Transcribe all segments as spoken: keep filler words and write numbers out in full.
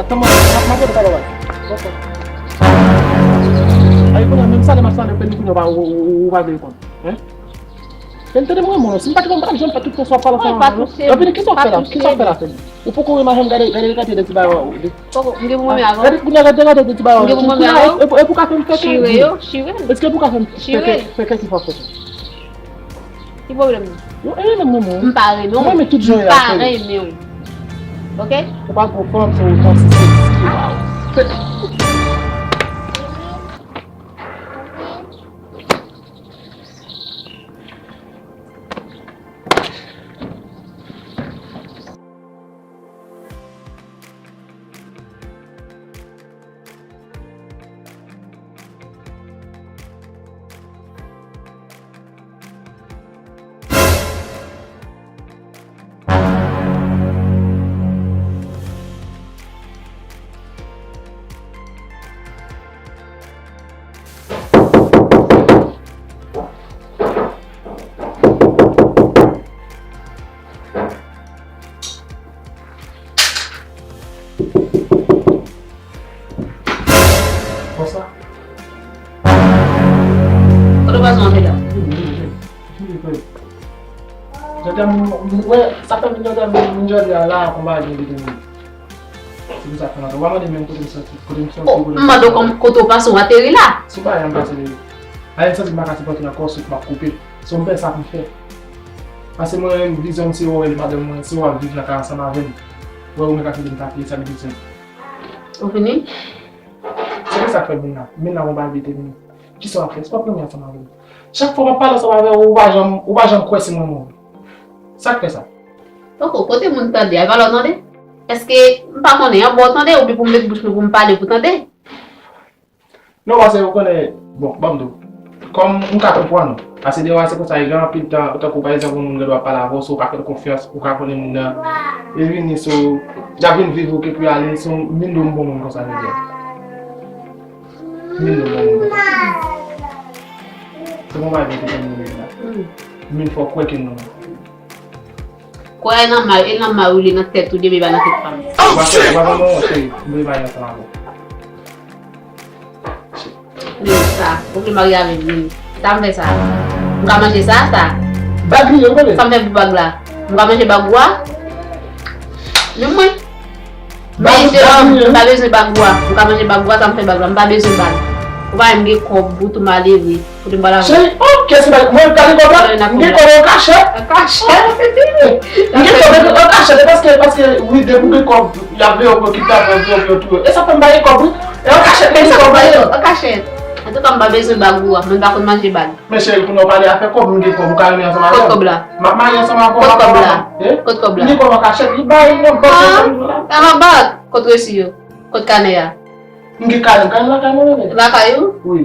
Kòman? M ap, m ap rele sa, papa. Ay, kounye a, menm salè m ap salè, peni kounye a, ou, ou, ou, ou pa vle konn. Hein? Peni, tande mwen, mwen, si m pa t konn, m pa t janm fè tout tan sa w ap pale ansanm avè mwen, non. Epi, kisa w ap fè la? Kisa w ap fè la, Feni? Ou poko renmen m jwenn gade, gade, gade de ti bagay ou. Poko, m gen pou mwen avè w. Gade, kounye a, gade, gade de ti bagay ou. M gen pou mwen avè w. Epi, epi, ou ka fè m fè. Chire yo, chire m. Èske ou ka fè m fè kè, fè kè ki fò fè? Ki pwoblèm ou? Ou renmen mwen, mwen. M pa renmen w. Mwen renmen tout jan w ye a, Feni. M pa renmen w. Oke? Ou pa gwo fanm, se ou fanm, se seksi. Konsa? Kote w pase antre la? Jodi a, m, m, wè, sa fè m jodi a, m, m jodi a la, konba gen detenye. Se pou sa fè m antre. Ou pa mande menm kote m soti, kote m soti, oh, kote m mande w kòm, kote w pase, w ateri la. Si w pa yon pase, ale m santi m pa ka sipòte ankò, sou m ap koupe. So m fè sa pou m fè. Paske mwen, vizyon m se wè madanm mwen, se wè ap viv nan kay ansanm avè m. Wè ou menm ka kite m ta peye sa li bezwen. Ou fini? Se pou sa k fè Mina. Mina, bon bagay detenye. Kisa w ap fè? Se pa premye ansanm avè m. Chak fwa m ap pale ansanm avè w, ou pa janm, ou pa janm kwè se mwen menm. Sa k fè sa? Poko, kote moun tande? Al pale w tande? Èske m pa konnen, anba w tande, oubyen pou m met bouch mwen pou m pale pou tande? Non, paske ou konnen, bon, ban m di w. Kòm m ka konprann ou. Paske dewa se konsa, e gen anpil tan, tankou pa egzanp, yon moun gen dwa pale avè w, si w pa fè l konfyans, ou ka konnen moun nan. Li vini sou, l ap vin viv ou, epi ale, si w vin di w m bon moun konsa, jodi a. M vin di w m bon moun konsa. Se bon bagay mwen te konn moun la. M vin fè w kwè ke non. Kwè nan may, e nan may ou li nan tèt ou, depi pa nan tèt fanm. Ou pa, ou pa konn non, cheri, m vle marye ansanm avè w. Men sa, ou vle marye avè m, men sa m fè sa. M ka manje sa, sa. Bag li, ou konnen. Sa m fè pou bag la? M ka manje bag ou a? Men mwen. Bag, men bag li, m pa bezwen bag ou a. M ka manje bag ou a, sa m fè bag la. M pa bezwen bag. Ou pa wè m gen kòb, ou tou malere. Kote m pral avè w? Cheri, oh, kiyès ki pral, mwen pral gen kòb la? M gen kòb an kachèt. An kachèt? M gen kòb an kachèt, e paske, paske, wi, depi w gen kòb, y ap veye w pou yo kite w, y ap veye w pou yo touye w. E sa fè m pa gen kòb, wi. E an kachèt, men gen kòb, an kachèt. Antouka, m pa bezwen bag ou a, mwen pa konn manje bag. Men cheri, kounye a w pale afè kòb, m gen kòb, ou ka renmen ansanm avè m? Kot kòb la? M ap marye ansanm avè w. Kot kòb la? Kot kòb la? M gen kòb an kachèt, li bay, non, bag, bag. Kot resi yo? Kot kanè a? M gen kanè, kanè lakay mwen, bebe. Lakay ou? Wi.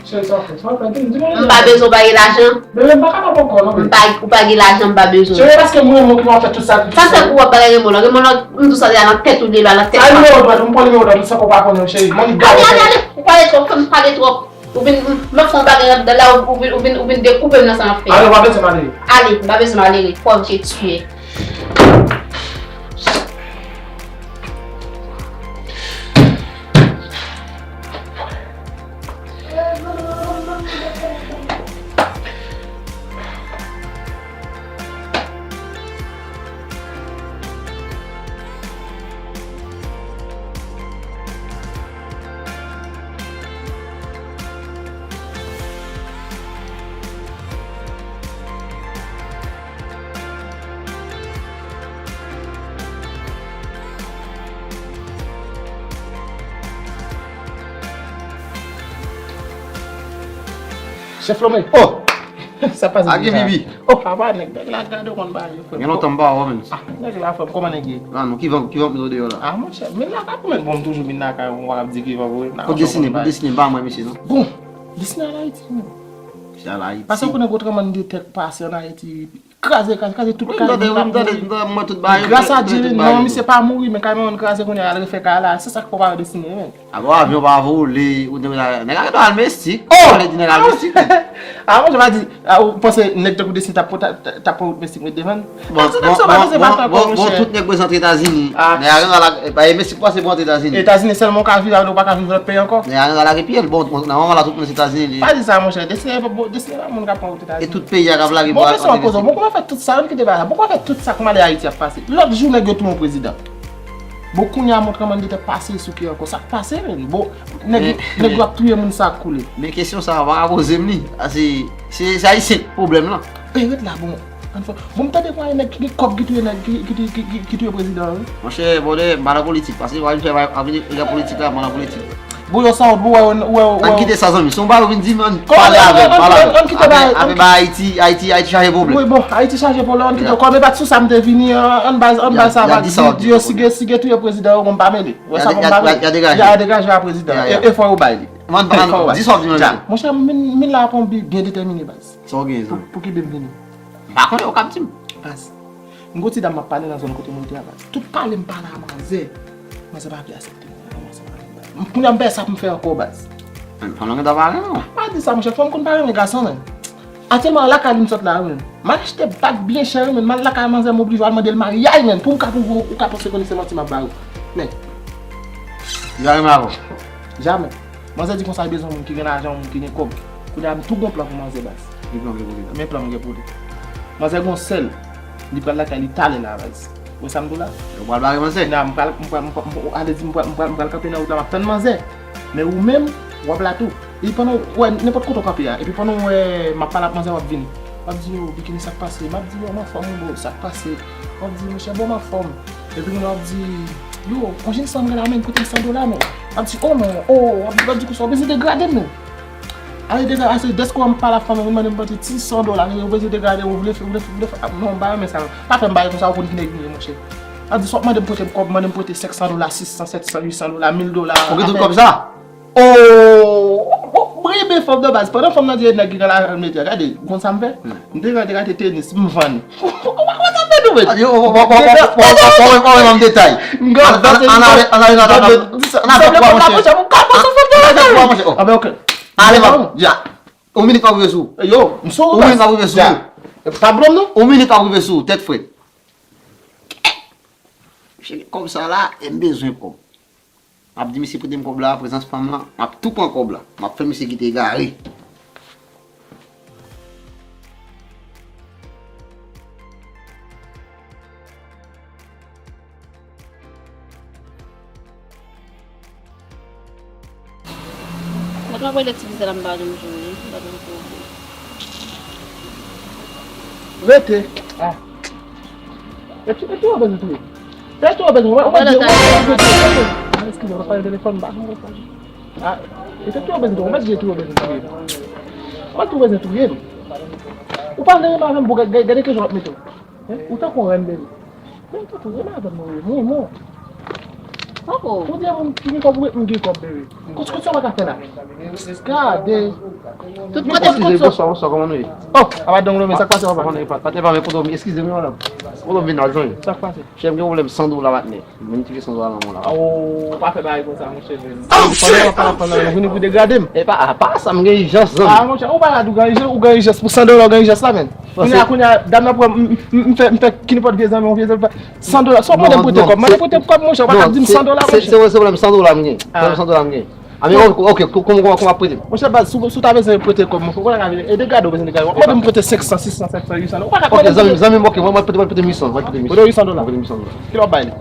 Cheri, sa w fè, sa w fè, di m, di m. M pa bezwen w pa gen lajan. Bebe, m pa kapab ankò, non, bebe. M pa, ou pa gen lajan, m pa bezwen. Cheri, paske mwen, mwen ki w ap fè tout sa. Sa fè pou w ap bagay renmen w lan. Renmen w lan, m di w sa deja nan tèt ou, deja nan tèt ou. Sa nimewo dwèt ou, m pran nimewo dwèt ou, san ke w pa konnen, cheri. Mwen li gade. Ale, ale, ale. Ou pale twòp, fè m pale twòp. Ou vin, m ap fè yon bagay anndan la, ou vin, ou vin, ou vin dekoupe m nan sa m ap fè. Ale, w pa bezwen malere. Ale, m pa bezwen malere. Pauvre que tu es. Chèf Lome. Oh! Sa pase deja. Agi Bibi. Oh, papa, nèg, nèg la gade w konn bagay yo, frè. Gen lontan m pa wè w, menm. Ah, nèg la, frè, kòman nèg ye? Ah, non, ki van, ki van pou deyò la? Ah, monchè, men lakay pou mèt bon, m toujou vin lakay, ou pa kab di ki van pou la. Pou Destiny, pou Destiny, m pa mwen, mesye, non. Bon, Destiny al Ayiti, non. Misye al Ayiti. Paske ou konnen gwo tranblemann de tè k pase an Ayiti. Kraze, kraze, kraze tout kay moun. Wi, m tande, wi, m tande, m tande, m wè tout bagay yo. Gras a Dye, non, misye pa mouri, men kay manman l kraze kounye a, al refè kay la. Se sa k fè w pa wè Destiny, men. Avan avyon pa vole, ou te la. Nèg la gen dwa al Meksik. Oh! Pale di nèg al Meksik. Avan, jan pa di, ou panse nèg tankou Destiny t ap pran wout Meksik met devan l? Bon, bon, bon, tout nèg prezante Etazini. Nèg la gen dwa la, e pa e Meksik pase pou antre Etazini. Etazini sèlman w ka viv avè l, ou pa ka viv lòt peyi ankò. Nèg la gen dwa lage pye l, bon, nòmalman la tout moun se Etazini li ye. Pa di sa, monchè, Destiny, Destiny pa moun k ap pran wout Etazini. E tout peyi a k ap lage bò antre Etazini. Bon, kòman fè tout sa, ann kite bagay la. Bon, kòman fè tout sa k mal Ayiti ap pase. Lòt jou nèg yo touye yon prezidan. Bon, kounye a montre m ann de tèt pase sou ki ankò. Sa k pase, menm? Bon, nèg, nèg yo ap touye moun sa ap koule. Men kesyon sa a, w pa ka poze m li. A, se, se, se Ayisyen k pwoblèm lan. E, ret la, bon. Ann fè, bon, m tande kwa nèg ki gen kòb ki touye nèg, ki, ki, ki, ki, ki touye prezidan an, wi. Monchè, brother, m pa nan politik. Paske w ap vin fè, w ap vin nan politik la, m pa nan politik. Bon, yo sa w, ou wè, ou wè, ou wè. Ann kite sa, zanmi. Se yon bagay ou vin di m, ann pale avè m, pale avè m. Ann kite bagay, ann kite bagay. Afè, afè ba Ayiti, Ayiti, Ayiti chaje pwoblèm. Wi, bon, Ayiti chaje pwoblèm, ann kite kòm e pa t sou sa m te vini an, ann ba, ann ba sa va di, di yo si gen, si gen touye prezidan yo, bon, m pa mele. Wè sa, bon, m pa mele. Y a degaje a prezidan. E, e fò yo bay li. Fò yo bay. Di sa w di, monchè. Monchè, m vin, m vin la pou m bi-, byen detèmine, baz. Sa w gen, zanmi? Pou, pou ki byen vini. M pa konnen, ou k ap di m. Baz. M gon ti dam m ap pale nan zòn kote mwen te a, baz. Tout pale m pale a manzè. Manzè pa vle aksepte m. Manzè pa vle m. Kounye a m pa wè sa pou m fè ankò, baz. Fanm lan gentan pa renmen w. Pa di sa, monchè, fanm konn pa renmen gason, menm. Aktyèlman, lakay li m sot la, wi. M al achte bag byen chè, wi, men m al lakay manzè, m oblije al mande l maryaj, men pou m ka pwouve w, ou ka panse konnen se manti m ap ba ou. Men. Li pa renmen avè w? Jamè. Manzè di konsa, li bezwen moun ki gen lajan, moun ki gen kòb. Kounye a, m tou gon plan pou manzè, baz. Ki plan w gen pou li la? Men plan m gen pou li. Manzè gon sèl. Li pral lakay li talè la, baz. Ou wè sa m di w la? Ou pral bare manzè? Nan, m pral, m pral, m pral, m pral, ale di, m pral, m pral, m pral kanpe nan wout la, m ap tann manzè. Men ou menm, w ap la tou. Epi pandan w wè, nenpòt kote w kanpe a, epi pandan w wè m ap pale ak manzè, w ap vini. W ap di, "Yo, Bikini, sa k pase?" M ap di, "Yo, m anfòm, wi, bro, sa k pase?" W ap di, "Monchè, bon, m anfòm." Epi kounye a w ap di, "Yo, on jèn san m gen la, men, prete m san dola, non." W ap di, "Oh, non, oh," w ap di, w ap di konsa, "Ou bezwen degrade m, non." Ale degrade, ase, dèske w ap pale ak fanm, ou mande m prete ti san dola, ou bezwen degrade, ou vle fè, ou vle fè, ou vle fè, ah, non, m pa renmen sa, non. Pa fè m bagay konsa, ou konn ki nèg m ye, monchè. W ap di, "Sa w ap mande m prete m kòb, mande m prete senk san dola, sis san, sèt san, uit san dola, mil dola." Ou gen tout kòb sa? Oh, bon, bon, renmen fanm nan baz. Pandan fanm nan di e nèg ki gen lajan l mete a, gade, ou konn sa m fè? M te rete gade tenis, m vann. Ou pa konn sa m fè tou, men. Yo, ou pa renmen detay. M gade, ann ale, ann ale nan avèk ou, monchè. Ann avèk ou, monchè. Ah, ben, ok. Ale, papa. Ya. On minit m ap rive sou ou. Yo, m sou ou. On minit m ap rive sou ou. Pa blòm non. On minit m ap rive sou ou, tèt frèt. Misye gen kòb sa la, e m bezwen kòb. M ap di misye prete m kòb la, prezans fanm lan, m ap tou pran kòb la. M ap fè misye kite egare. Mwen t ap rele ti vizè la, m pa janm jwenn li, m pa janm twouve. Rete. Ah. E ti, e ti wè bezwen touye. E ti wè bezwen, wè, wè, wè, wè. Ah, eskize, mwen pa pale telefòn, m pa janm konprann. Ah, e ti wè bezwen touye, wè, ti wè bezwen touye. Wè, ti wè bezwen touye. Ou pa vle renmen avè m, bon, gade, gade ki jan w ap mete w. Hein? Ou tankou yon rèn, baby. Men tankou, renmen avè m, non, non, non. Tankou. Ou di yon moun ki gen kòb, ou ret moun ki gen kòb, baby. Kout, kout sa w pa ka fè la. Gade. Tout kote, kout sa. Bonswa, bonswa, kòman nou ye? Oh, apa don lo, men sa k pase, papa? Patnè pa, patnè pa, men kote w vin, eskize m, madanm. Kote w vin la, jwenn? Sa k pase? Chè m gen pwoblèm san dola, patnè. Mwen tire san dola nan men w la. Oh, ou pa fè bagay konsa, monchè, men. Pandan w ap pale, pandan w vini pou degrade m. E pa, pa sa, m gen ijans, zanmi. Ah, monchè, ou pa la di w gen ijans, ou gen ijans pou san dola, ou gen ijans la, men. Kounye a, kounye a, dam nan pran m, m, m fè, m fè ki nenpòt vye zanmi, yon vye zanmi, san dola. Sa w mande m prete kòb, mande prete kòb, monchè, ou pa ka di m san dola, monchè. Se, se, se pwoblèm san dola m gen. Pwoblèm san dola m gen. A, men ok, ok, kòman, kòman, kòman ap prete m? Monchè, baz, si w, si w ta bezwen prete kòb, monchè, ou pa ka vin e degrade, ou bezwen degrade. Ou mande m prete senk san, sis san, sèt san, uit san. Ou pa ka prete m. Ok, zanmi, zanmi, ok, mwen, mwen prete, mwen prete m uit san, mwen prete m uit san. Ou prete m uit san dola? Mwen prete m uit san dola. Kilè w ap bay li?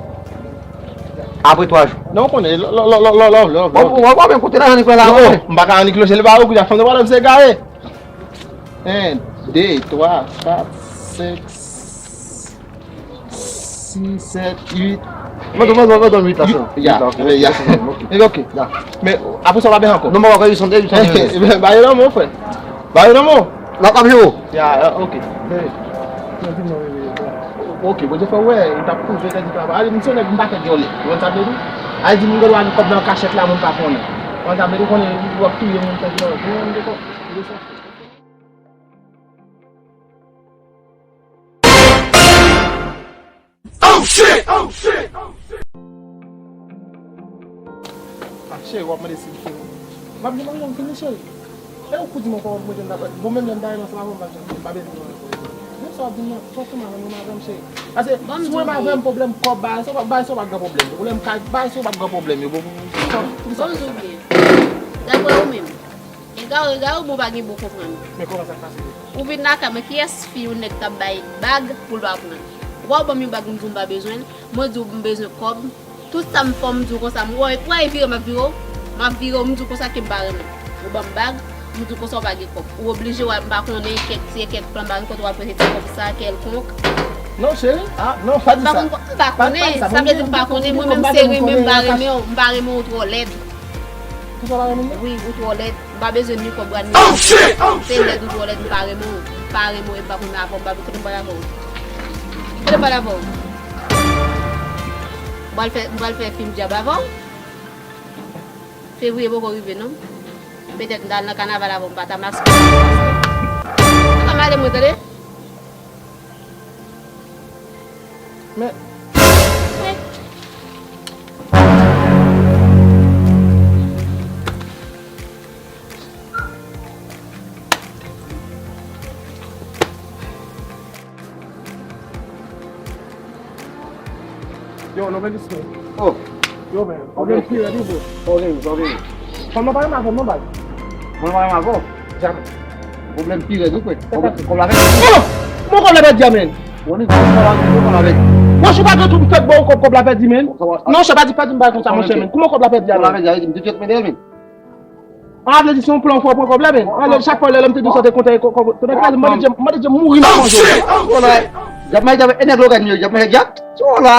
Apre twa jou. Non, ou konnen, lò, lò, lò. Ou, ou, ou pa menm konte lajan li pran la, non, m pa ka annik lonje li ba ou, kounya fanm nan pral se egare. En, de, twa, kat, senk, sis, sèt, uit. Mwen, mwen, mwen, mwen, uit la, se bon. Ya, ya. Uit la, ok. Ebyen, ok. Ya. Men, apre sa, w pa bezwen ankò. Non, mwen, mwen, uit san, uit san, ebyen, ba yo nan men w, frè. Ba yo nan men w. N ap ap jere w. Ya, ok. Ok, Bondye fè w wè, m t ap kouri, jodi a, ale, m se yon nèg, m pa fè dyòlè. Ou konn sa m vle di w? Ale di moun gen dwa gen kòb nan kachèt la, moun pa konnen. Ou konn sa m vle di w? Konnen w ap touye moun, fè dyòlè. Touye moun gen kòb. Ah, cheri, w ap mande si m fini. M ap di manmi m fini, cheri. E ou kou di m ankò mwen jwenn la. Bon, menm lè m ta renmen ansanm avè w, m pa bezwen, m pa bezwen nou ankò. Menm sa w ap di m nan, fòk ou renmen avè m, cheri. Paske si ou renmen avè m, pwoblèm kòb, bagay sa, bagay sa pa t gen pwoblèm. Pwoblèm kay, bagay sa pa t gen pwoblèm yo. Bon, bon, bon, bon. Dapre ou menm. E gade, gade, bon, pa gen bon konprann. Men kòman sa k pase? Ou vin lakay mwen, kiyès fi yon nèg t ap bay bag pou l pa pran? Ou pa ban m yon bag, m di w m pa bezwen l. Mwen di w m bezwen kòb. Tout sa m fè w, m di w konsa. M wè, wè, vire, m ap vire w. M ap vire w, m di w konsa ke m pa renmen. Ou ban m bag, m di w konsa w pa gen kòb. Ou oblije wè, m pa konnen, kèk ti, kèk plan, m pa konnen kote w al prete ti kòb sa, kèlkonk. Non, cheri. Ah, non, pa di sa. M pa konnen, sa vle di m pa konnen. Mwen menm, se renmen, m pa renmen w, m pa renmen w, ou twò lèd. Konsa w pa renmen m? Wi, ou twò lèd. M pa bezwen ni kòb, ni lajan. Se lèd ou twò lèd, m pa renmen w. M pa renmen w, e m p ap renmen avè w, m pa kote m pral avè w. Kote m pral avè w? M pral fè, m pral fè fim dyab avè w. Fevriye poko rive non. Petèt m ta al nan kanaval avè w, m pa ta maske. Ann ale mwen tande. Men. Yo, nou men dispo. Oh. Yo, men. Ok. Pwoblèm pi rèd wi, bro. Ok, ok. Fanm nan pa renmen avè m non, baz. Mwen pa renmen avè w? Jamè. Pwoblèm pi rèd wi, kwè. Kòb la pèdi. Oh! Kòman kòb la pèdi a, men? Wè, ni kòb la pèdi, kòb la pèdi. Mwen, si w pa gen tout fèt, bon, kòb, kòb la pèdi, men. Non, se pa di pèdi m bay konsa, monchè, men. Kòman kòb la pèdi a, men? Kòb la pèdi a, men. An vle di se yon plan fò pran kòb la, men. An vle chak fwa lè m te di w sa te kontan kòb, kòb, mande Dye, mande Dye mouri nan manje. Wala. Djab manje avèk e nèg lògàn yo, djab manje djab. Wala.